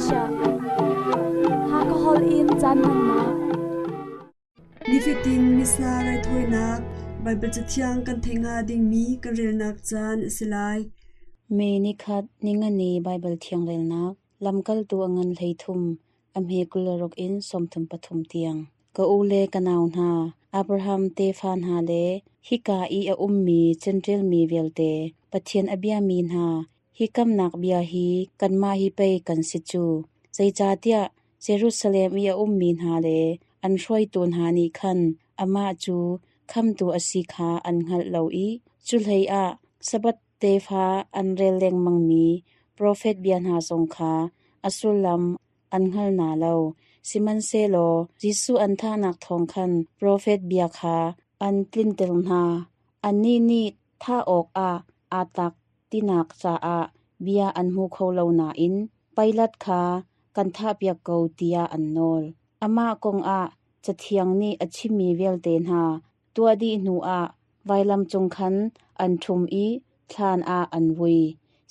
Asia. Hakha holh in caan hmannak. Nifatin Missa raithawinak Baibal Cathiang kan theih hnga dingmi kan relnak caan a si lai. May nikhat ningani Baibal Thiang relnak lamkaltu a ngan 13 a hme 26 in 33 tiang. Ka u le ka nau hna, Abraham tefa hna le hika i a ummi Jentail mi vialte, Pathian a biami hna, hi kamnak bia hi kanmah hi pei kan si cu. Zeicahtiah Jerusalem i a ummi hna le an hruaitu hna nih khan amah cu khamhtu a si kha an hngalh lo i cuhleiah Sabbath tefa an rel lengmangmi profet bia hna zong kha a sullam an hngal hna lo. Sihmanhsehlaw Jesuh an thahnak thawng khan profet bia kha an tlinter hna. Annih nih thah awkah aa tlak tinak caah bia an hmu kho lo nain Pilat kha kan thahpiak ko tiah an nawl. Amah kongah Cathiang nih a chimmi vialte hna tuah dih hnuah vailam cung khan an ṭhum i thlan ah an vui.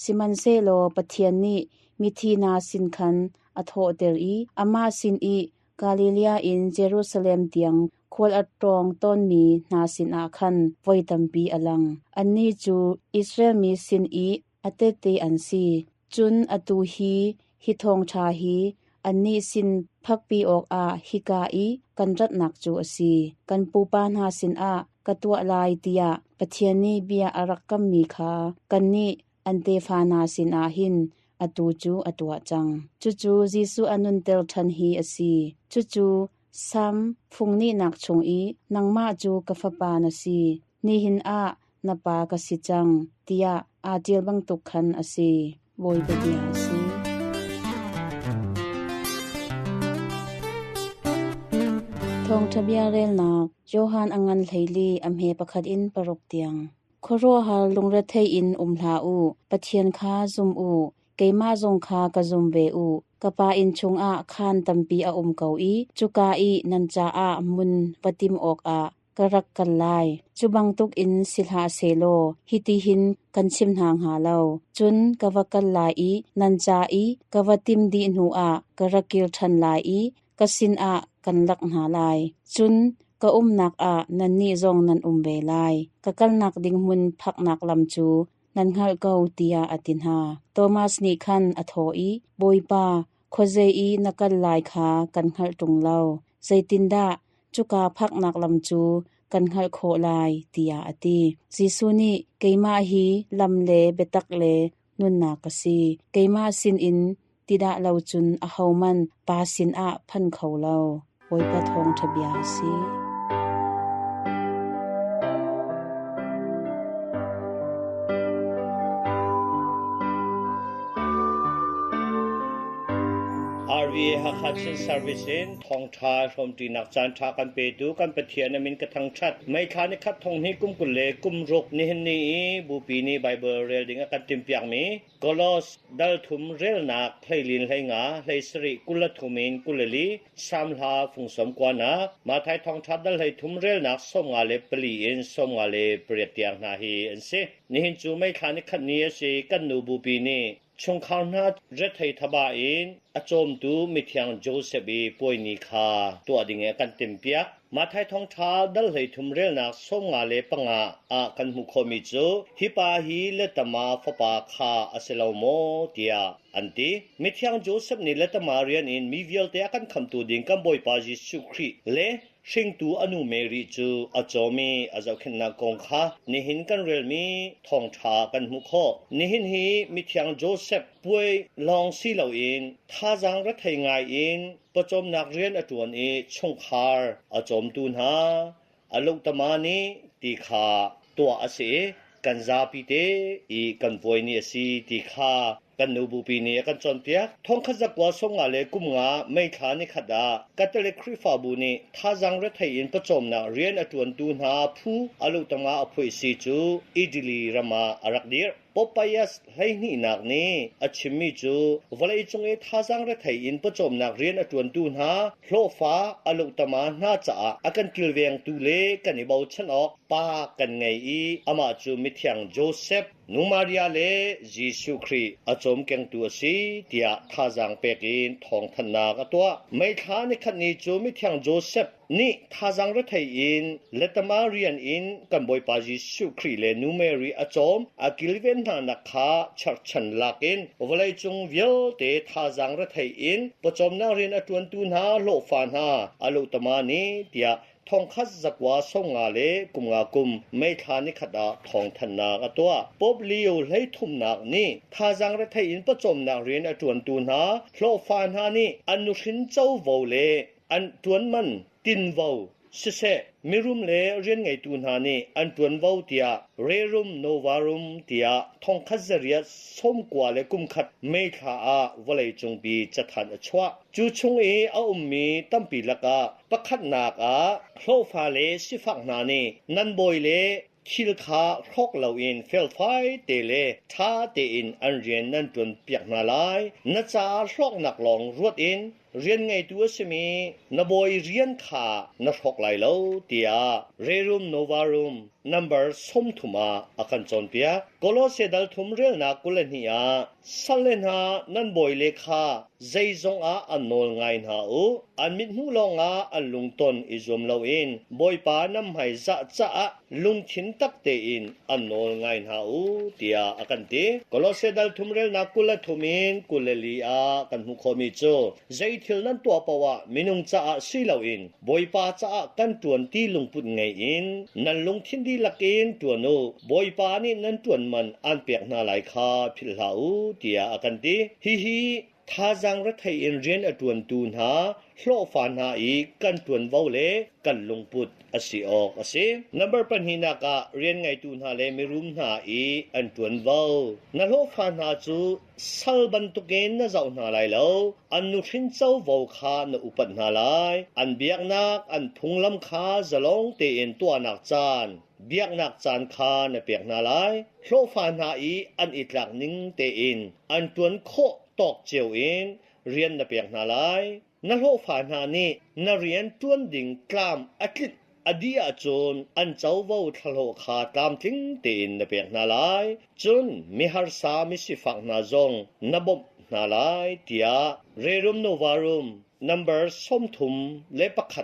Sihmanhsehlaw Pathian nih mithi hna sin khan a thawhter i amah sin i Galilee in Jerusalem tiang khual a tlawng tawnmi hna sinah khan voi tampi a lang. Annih cu Israel mi sin i a tehte an si. Cun atu hi hi thawngṭha hi annih sin phakpi awkah hika i kan ratnak cu a si. Kan pupa hna sinah ka tuah lai tiah Pathian nih bia a rak kammi kha kannih an tefa hna sinah hin atu cu a tuah cang. Cucu Jesuh a nunter ṭhan hi a si. Cucu Sam fung nihnak chung i nangmah cu ka fapa na si, nihin ah na pa ka si cang, tiah aa ṭial bantuk khan a si. Bawipa bia a si. Thawngṭha bia relnak Johan a ngan 14 a hme pakhat in paruk tiang. Khuaruahhar lungrethei in um hlah u, Pathian kha zum u, keimah zong kha ka zum ve u. Ka Pa inn chungah khaan tampi a um ko i cuka i nan caah hmun va tim awkah ka rak kal lai. Cu bantukin si hlah sehlaw hitihin kan chim hna hnga lo. Cun ka va kal lai i nan ca i ka va tim dih hnuah ka ra kir ṭhan lai i ka sinah kan lak hna lai. Cun ka umnak ah nannih zong nan um ve lai. Ka kalnak ding hmun phaknak lam cu nan hngalh ko tiah a ti hna. Thomas nih khan a thawh i, Bawipa, khuazei i na kal lai kha kan hngalh ṭung lo. Zeitindah cuka phaknak lam cu kan hngalh khawh lai, tiah a ti. Jesuh nih, Keimah hi lam le biatak le nunnak ka si. Keimah sinin ti dah lo cun ahohmanh Pa sinah phan kho lo. Bawipa thawngṭha bia a si. RVA Hakha Chin Service in thawngṭha hrawmṭinak caanṭha kan petu kan Pathian a min ka thangṭhat. May thla ni khat thong hnih kum 20 le kum ruk nihin ni i Bupi nih Bible rel ding a kan timhpiakmi Kolos dal thum relnak hleilin hleinga 17 23 in 24 Salm hla fung sawm kuanak Matthai thawngṭha dal 13 relnak 54 in 58 tiang hna hi an si. Nihin cu May thla ni khat ni a si. Kan nu bupi nih chungkhar hna rethei thaba in a cawmtu mithiang Joseph i puai ni kha tuah ding in a kan timhpiak. Matthai thawngṭha dal 13 relnak 55 ah kan hmuh khawhmi cu hi pa hi letama fapa kha a si lo maw tiah an ti. Mithiang Joseph nih letama rian in mi vialte a kan khamtu ding kan Bawipa Jesuh Khrih le hringtu a nu Mary cu a cawm i a zohkhenhnak kong kha nihin kan relmi thawngṭha kan hmuh khawh. Nihin hi mithiang Joseph puai lawng si loin thazaang rethei ngai in pawcawmnak rian a ṭuan i chungkhar a cawmtu hna a luhtama nih ti kha tuah a si i kan zapi te i kan puai ni a si ti kha kan nu bupi nih a kan cawnpiak. Thongkhat zakua sawmnga le kum nga May thla ni khat ah Catholic Khrihfabu nih thazaang rethei in pawcawmnak rian a ṭuantu hna phu a luhtama a phuih si cu Italy ram ah a rak dirh. Popeyes hleihnihnak nih a chimmi cu vawleicung i thazaang rethei in pawcawmnak rian a ṭuantu hna hlawhfa a luhtama hna caah a kan kilvengtu le kan i bochan awk pa kan ngei i amah cu mithiang Joseph Nu Maria le Jesuh Khrih a cawmkengtu a si tiah thazaang pek in thawngthanhnak a tuah. May thla nikhat ni cu mithiang Joseph nih thazaang rethei in letama rian in kan Bawipa Jesuh Khrih le Nu Mary a cawm a kilven hnanak kha cherhchan lak in vawleicung vialte thazaang rethei in pawcawmnak rian a ṭuantu hna hlawhfa hna a luhtama ni tiah thongkhat zakua songa le kumnga kum May thla nikhat ah thawngthanhnak a tuah. Pope Leo hleithumnak nih thazaang rethei in pawcawmnak rian a ṭuantu hna hlawhfa hna nih an nuhrin covo le an ṭuanman tinvo siseh mirum le rianngeitu hna nih an ṭuanvo tiah Rerum Novarum tiah thongkhat zariat sawmkua le kumkhat May thla ah vawleicungpi cathanh a chuah. Cu chung i a ummi tampi lakah pakhatnak ah hlawhfa le sifak hna nih nan bawi le thil kha hrawk loin felfai te le ṭha tein an rian nan ṭuanpiak hna lai. Na caah hlawknak lawng ruat in rian ngeitu a simi na bawi rian kha na hrawk lai lo tiah Rerum Novarum number 30 ah a kan cawnpiak. Kolose dal thum relnak 22 ah salle hna nan bawile kha zeizong ah an nawl ngai hna u. An mithmuh lawngah an lungton i zuam loin Bawipa nan hmaizah caah lungthin tak tein an nawl ngai hna u tiah a kan ti. Kolose dal thum relnak 23 in 24 ah kan hmuh khawhmi cu zei thil nan tuah paoh ah minung caah si loin Bawipa caah kan ṭuan ti lungput ngei in nan lungthin dihlak in ṭuan u. Bawipa nih nan ṭuan man aan pek hna lai kha philh hlah u tiah a kan ti. Hihi thazaang rethei in rian a ṭuantu hna hlawhfa hna i kan ṭuanvo le kan lungput a si awk a si. Number pahnihnak ah rian ngeitu hna le mirum hna i an ṭuanvo. Na hlawhfa hna cu sal bantukin na zoh hna lai lo, an nuhrin covo kha na upat hna lai. An biaknak, an phunglam kha zalong tein tuahnak caan, biaknak caan kha na pek hna lai. Hlawhfa hna i an i tlak ning tein an ṭuan khawh tawk cio in rian na pek hna lai. Na hlawhfa hna nih na rian ṭuan ding tlam a tlinh a dih ahcun an covo thlahlawh kha tlamtling tein na pek hna lai. Cun miharsa misifak hna zong na bawmh hna lai tiah Rerum Novarum Number 31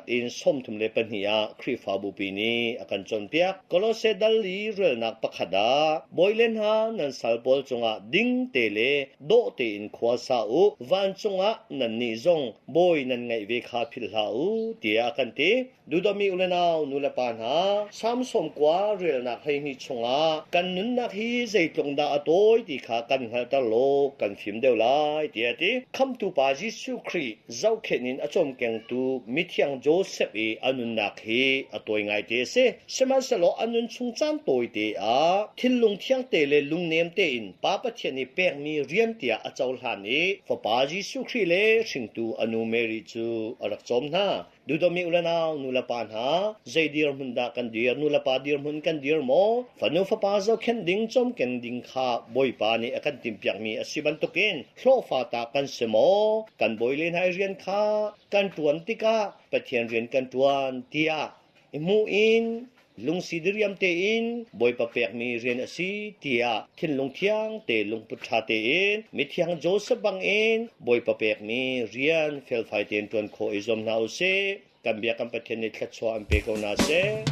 in 32 ah Khrihfabupi nih a kan cawnpiak. Kolose dal i relnak pakhat ah bawile hna nan sal pawl cungah ding te le dawh tein khua sa u, vancung ah nannih zong bawi nan ngeih ve kha philh hlah u tiah a kan ti. Duhdawmi u le nau nu le pa hna, Salm 90 relnak 12 chungah kan nunnak hi zeitluk dah a tawi ti kha kan hngalhter law kan fim deuh lai tiah a ti. Khamhtu Pa Jesuh Khrih zohkhenh in a cawmkengtu mithiang Joseph i a nunnak hi a tawi ngaite a si. Sihmanhsehlaw a nun chung caan tawite ah thinlung thiangte le lungnem tein Pa Pathian i pekmi rian tiah a cohlan i Fapa Jesuh Khrih le hringtu a nu Mary cu a rak cawm hna. Duhdawmi u le nau nu le pa hna, zei dirhmun dah kan dir? Nu le pa dirhmun kan dir maw? Fanu fapa zohkhenh ding, cawmken ding kha Bawipa nih a kan timhpiakmi a si bantukin hlawhfa ta kan si maw? Kan bawi le hna i rian kha kan ṭuan tikah Pathian rian kan ṭuan tiah i hmuh in lungsi diriam tein Bawipa pekmi rian a si tiah thinlung thiang te lungput ṭha tein mithiang Joseph bangin Bawipa pekmi rian felfai tein ṭuan khawh i zuam hna u sih. Kan bia kan Pathian nih thluachuah an pe ko hna seh.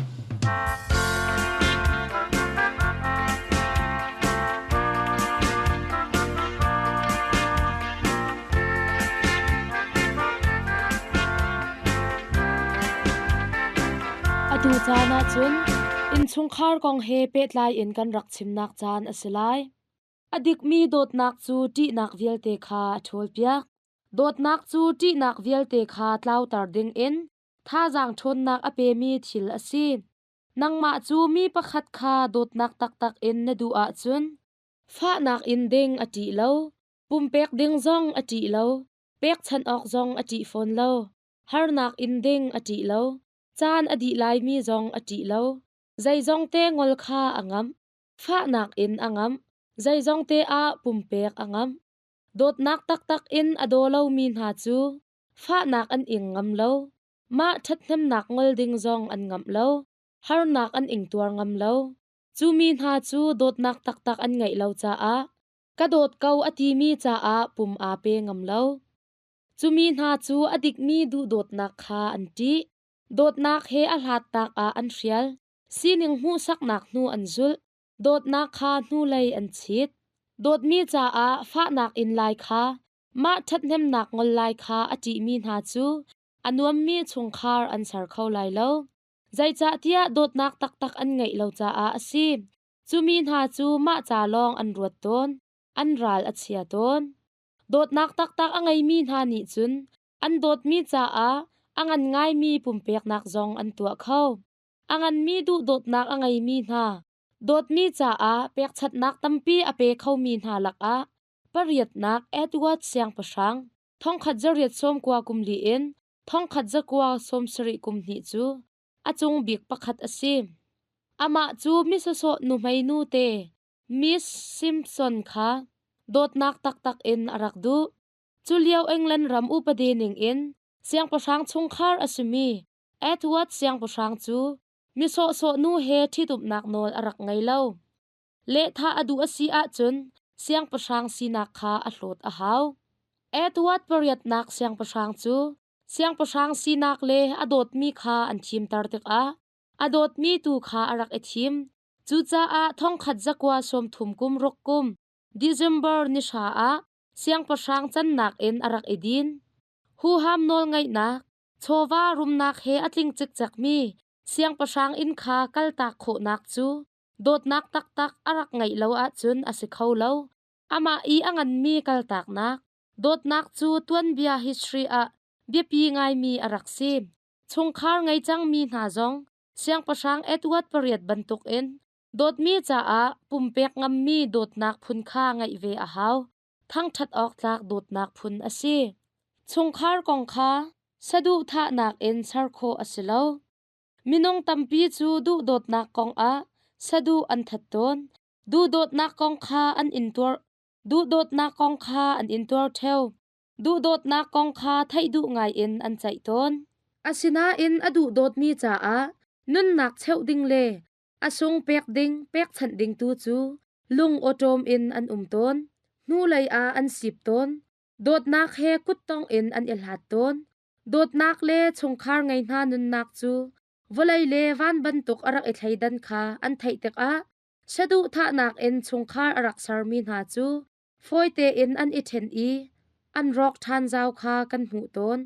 Atu caan ahcun innchungkhar kong he pehtlai in kan rak chimnak caan a si lai. A dikmi dawtnak cu ṭihnak vialte kha a ṭhawlpiak. Dawtnak cu ṭihnak vialte kha tlauter dingin thazaang ṭhawnnak a pemi thil a si. Nangmah cu mi pakhat kha dawtnak taktak in na duh ahcun fahnak in ding a ṭih lo, pumpek ding zong a ṭih lo, pekchanh awk zong a ṭih fawn lo. Harnak in ding a ṭih lo. Caan a dih laimi zong a ṭih lo. Zeizongte ngol kha a ngamh. Fahnak in a ngamh. Zeizongte ah pumpek a ngamh. Dawtnak taktak in a daw lomi hna cu fahnak an ing ngam lo. Mah ṭhathnemnak ngol ding zong an ngamh lo. Harnak an ingtuar ngam lo. Cu mi hna cu dawtnak taktak an ngeih lo caah ka dawt ko a timi caah pum aa pe ngam lo. Cu mi hna cu a dikmi duhdawtnak kha an ṭih. Dawtnak he a hlatnak ah an hrial. Sining hmuhsaknak hnu an zulh. Dawtnak kha hnulei an chit. Dawtmi caah fahnak in lai kha mah ṭhathnemnak ngol lai kha a ṭihmi hna cu a nuammi chungkhar an ser kho lai lo. Zeicahtiah dawtnak taktak an ngeih lo caah a si. Cu mi hna cu mah ca lawng an ruat tawn, an ral a chia tawn. Dawtnak taktak a ngeimi hna nih cun an dawtmi caah a ngan ngaimi pumpeknak zong an tuah kho. A nganmi duhdawtnak a ngeimi hna, dawtmi caah pekchanhnak tampi a pe khomi hna lakah pariatnak Edward Siangpahrang thongkhat zariat sawmkua kum li in thongkhat zakua sawmsarih kum hnih cu a cung bik pakhat a si. Amah cu misawsawh nuhmei nu te Miss Simpson kha dawtnak taktak in a rak duh. Cu lio England ram upadi ningin siangpahrang chungkhar a simi Edward siangpahrang cu mi sawhsawh nu he ṭhitumnak nawl a rak ngei lo. Lehthah a duh a si ahcun siangpahrang sinak kha a hlawt a hau. Edward pariatnak siangpahrang cu siangpahrang sinak le a dawtmi kha an thimter tikah a dawtmi tu kha a rak i thim. Cucaah thongkhat zakua sawmthum kum ruk kum December ni hra ah siangpahrang cannak in a rak i din. Huham nawlngeihnak, chawva rumnak he a tling cikcekmi siangpahrang inn kha kaltak khawhnak cu dawtnak taktak a rak ngeih lo ahcun a si kho lo. Amah i a nganmi kaltaknak, dawtnak cu tuanbia history ah biapi ngaimi a rak si. Chungkhar ngei cangmi hna zong siangpahrang Edward pariat bantukin dawtmi caah pumpek ngammi dawtnak phun kha ngeih ve a hau. Thangṭhat awk tlak dawtnak phun a si. Chungkhar kong kha saduhthahnak in ser khawh a si lo. Minung tampi cu duhdawtnak kong ah saduh an that tawn. Duhdawtnak kong kha an intuar duhdawtnak kong kha an intuar ṭheo. Duhdawtnak kong kha theih duh ngaiin an ceih tawn. Asinain a duhdawtmi caah nunnak cheuh ding le a sung pek ding pekchanh ding tu cu lung awṭawm in an um tawn. Hnulei ah an sip tawn. Dawtnak he kuttong in an i hlat tawn. Dawtnak le chungkhar ngei hna nunnak cu vawlei le van bantuk a rak i thleidan kha an theih tikah saduhthahnak in chungkhar a rak sermi hna cu fawi tein an i ṭhen i an rawk ṭhan zau kha kan hmuh tawn.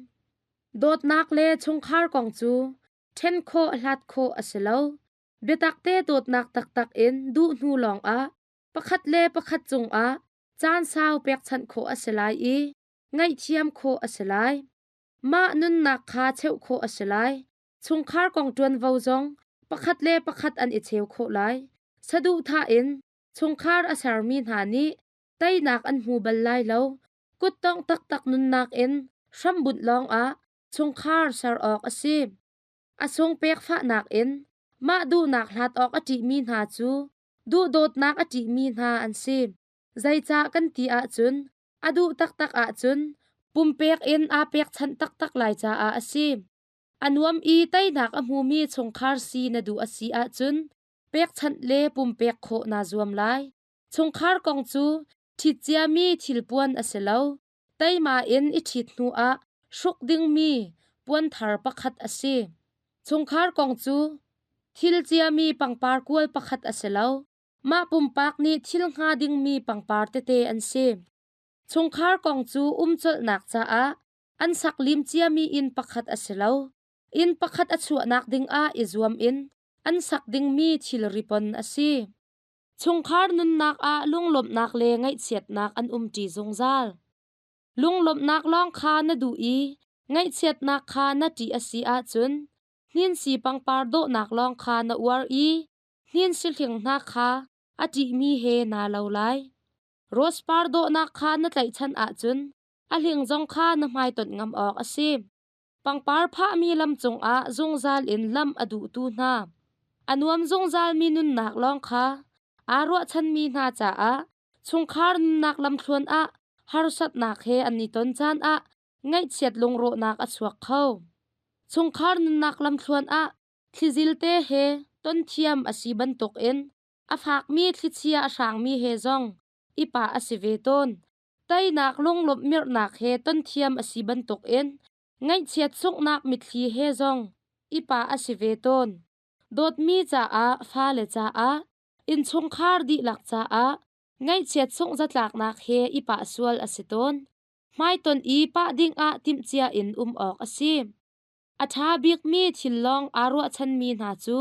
Dawtnak le chungkhar kong cu ṭhen khawh hlat khawh a si lo. Biatakte dawtnak taktak in duh hnu lawngah pakhat le pakhat cungah caan sau pekchanh khawh a si lai i ngaihthiam khawh a si lai. Mah nunnak kha cheuh khawh a si lai. Chungkhar kong ṭuanvo zong pakhat le pakhat an i cheu khawh lai. Saduhthah in chungkhar a sermi hna nih teinak an hmu bal lai lo. Kuttongh taktak nunnak in hrambunh lawngah chungkhar ser awk a si. A sung pek fahnak in mah duhnak hlat awk a ṭihmi hna cu duhdawtnak a ṭihmi hna an si. Zeicah kan ti ahcun a duh taktak ahcun pumpek in aa pekchanh taktak lai caah a si. A nuam i teinak a hmumi chungkhar si na duh a si ahcun pekchanh le pumpek khawh naa zuam lai. Chungkhar kong cu ṭhit ciami thilpuan a si lo. Teima in i ṭhit hnuah hruk dingmi puanthar pakhat a si. Chungkhar kong cu thil ciami pangpar kual pakhat a si lo. Mah pumpak nih thil hnga dingmi pangpar tete an si. Chungkhar kong cu umcolhnak caah an sak lim ciami inn pakhat a si lo. Inn pakhat a chuahnak dingah i zuam in an sak dingmi thilri pon a si. Chungkhar nunnak ah lunglawmhnak le ngaihchiatnak an umṭi zungzal. Lunglawmhnak lawng kha na duh i ngaihchiatnak kha na ṭih a si ahcun hninsi pangpar dawhnak lawng kha na uar i hninsi hling hna kha a ṭihmi he naa lo lai. Rose par dawhnak kha na tlaihchan ahcun a hling zong kha na hmaitonh ngam awk a si. Pangpar phahmi lam cungah zungzal in lam a duhtu hna, a nuam zungzalmi nunnak lawng kha aa ruahchanmi hna caah chungkhar nunnak lamthluan ah harsatnak he an i ton caan ah ngaihchiat lungrawhnak a chuak kho. Chungkhar nunnak lamthluan ah thlizil te he ton thiam a si bantukin. A fakmi thlichia a hrangmi he zong i pah a si ve tawn. Teinak lunglawmh mirhnak he ton thiam a si bantukin ngaihchiat sunghnak mitthli he zong i pah a si ve tawn. Dawtmi caah, fale caah, innchungkhar dihlak caah ngaihchiat sungh zatlaknak he i pah sual a si tawn. Hmaiton i pah dingah timhcia in um awk a si. A ṭha bikmi thil lawng aa ruahchanmi hna cu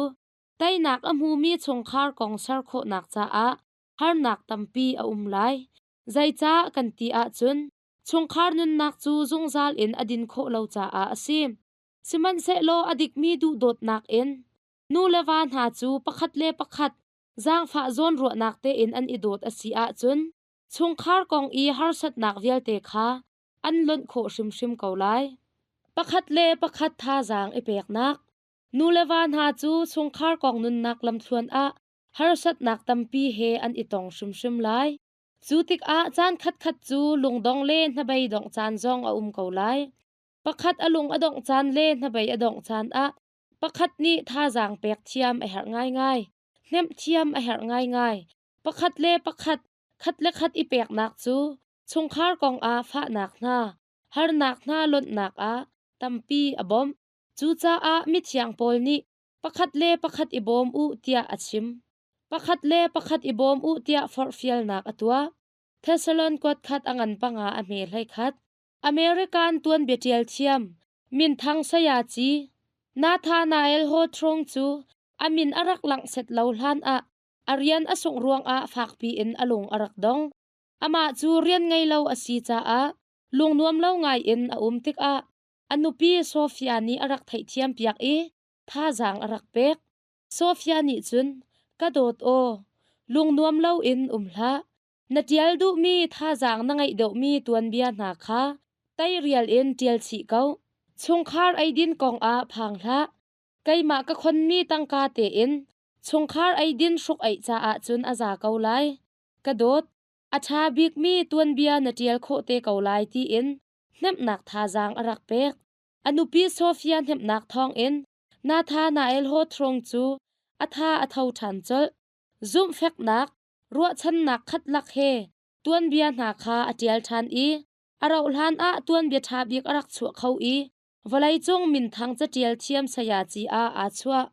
teinak a hmumi chungkhar kong ser khawhnak caah harnak tampi a um lai. Zeicah kan ti ahcun chungkhar nunnak cu zungzal in a din khawh lo caah a si. Sihmanhsehlaw a dikmi duhdawtnak in nu le va hna cu pakhat le pakhat zaangfah zawnruahnak tein an i dawt a si ahcun chungkhar kong i harsatnak vialte kha an lonh khawh hrimhrim ko lai. Pakhat le pakhat thazaang i peknak. Nu le va hna cu chungkhar kong nunnak lamthluan ah harsatnak tampi he an i tong hrimhrim lai. Cu tikah caan khatkhat cu lungdong le hnabei dongh caan zong a um ko lai. Pakhat a lung a dongh caan le hnabei a dongh caan ah pakhat nih thazaang pek thiam a herh ngaingai. Hnemh thiam a herh ngaingai. Pakhat le pakhat, khat le khat i peknak cu chungkhar kong ah fahnak hna, harnak hna lonhnak ah tampi a bawmh. Cucaah mithiang Paul nih pakhat le pakhat i bawm u tiah a chim. Pakhat le pakhat i bawm u tiah forhfialnak a tuah. Thessalon kuat khat a ngan panga a hme hlei khat. American tuanbia ṭial thiam minthang sayaci Nathanael Hawthorne cu a min a rak langh set lo hlan ah a rian a sungh ruangah fakpi in a lung a rak dong. Amah cu rian ngei lo a si caah lungnuam lo ngai in a um tikah a nupi Sofia nih a rak theihthiam piak i thazaang a rak pek. Sofia nih cun, Ka dawt aw, lungnuam loin um hlah. Na ṭial duhmi thazaang na ngeih deuhmi tuanbia hna kha teirial in ṭial chih ko. Chungkhar eidin kongah phang hlah. Keimah ka khonmi tangka tein chungkhar eidin hruk-eih caah cun a za ko lai. Ka dawt, a ṭha bikmi tuanbia na ṭial khawh te ko lai tiin hnemhnak thazaang a rak pek. A nupi Sofia hnemhnak thawngin Nathanael Hawthorne cu a tha a tho ṭhan colh. Zumhfeknak, ruahchannak khat lak he tuanbia hna kha a ṭial ṭhan i a rauhhlan ah tuanbia ṭha bik a rak chuah kho i vawleicung minthang caṭial thiam sayaci ah aa chuah.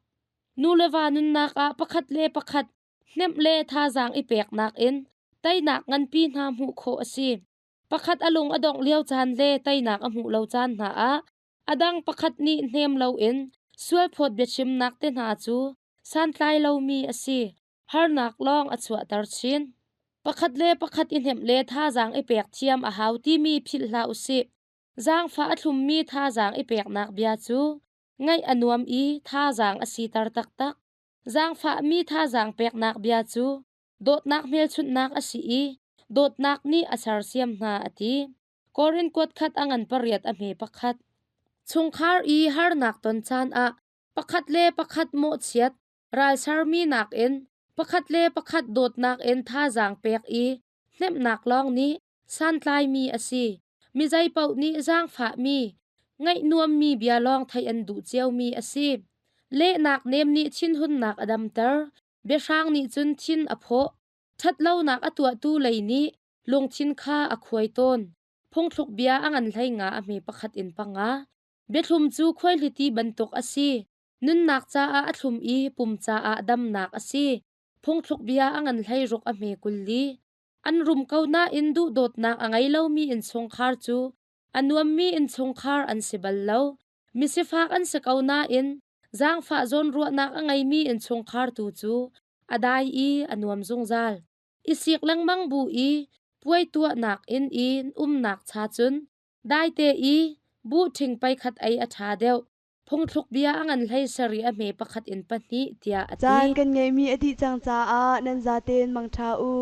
Nu le va nunnak ah pakhat le pakhat hnemh le thazaang i peknak in teinak nganpi hna hmuh khawh a si. Pakhat a lung a dongh lio caan le teinak a hmuh lo caan hna ah a dang pakhat nih hnem loin sualphawt biachimnak te hna cu santlai lomi a si. Harnak lawng a chuahter chin. Pakhat le pakhat i hnemh le thazaang i pek thiam a hau timi philh hlah u sih. Zaangfah a thlummi thazaang i peknak bia cu ngaih a nuam i thazaang a siter taktak. Zaangfahmi thazaang peknak bia cu dawtnak hmelchunhnak a si i dawtnak nih a sersiam hna a ti. Korin kuat khat a ngan pariat a hme pakhat. Chungkhar i harnak ton caan ah pakhat le pakhat mawhchiat, ralsermi nakin pakhat le pakhat dawtnak in thazaang pek i hnemhnak lawng nih santlaimi a si. Mi zeipaoh nih zaangfahmi, ngaih nuammi bia lawng theih an duh ciomi a si. Lehnak nem nih thinhunnak a damter, biahrang nih cun thin a phawh. Ṭhatlonak a tuahtu lei nih lungthin kha a khuai tawn. Phungthluk bia a ngan hlei nga a hme pakhat in panga. Biathlum cu khuaihliti bantuk a si. Nunnak caah a thlum i pum caah damnak a si. Phungthluk bia a ngan hlei ruk a hme 20. An rum ko nain duhdawtnak a ngei lomi innchungkhar cu a nuammi innchungkhar an si bal lo. Misifak an si ko nain zaangfah zawnruahnak a ngeimi innchungkhar tu cu a dai i a nuam zungzal. I sik lengmang bu i puai tuahnak inn i umnak cha cun daite i buh ṭhing pei khat ei a ṭha deuh. Phungthluk bia a ngan hlei sarih a hme pakhat in pahnih tiah a ti. Caan kan ngeihmi a dih cang caah nan zaten mangṭha u.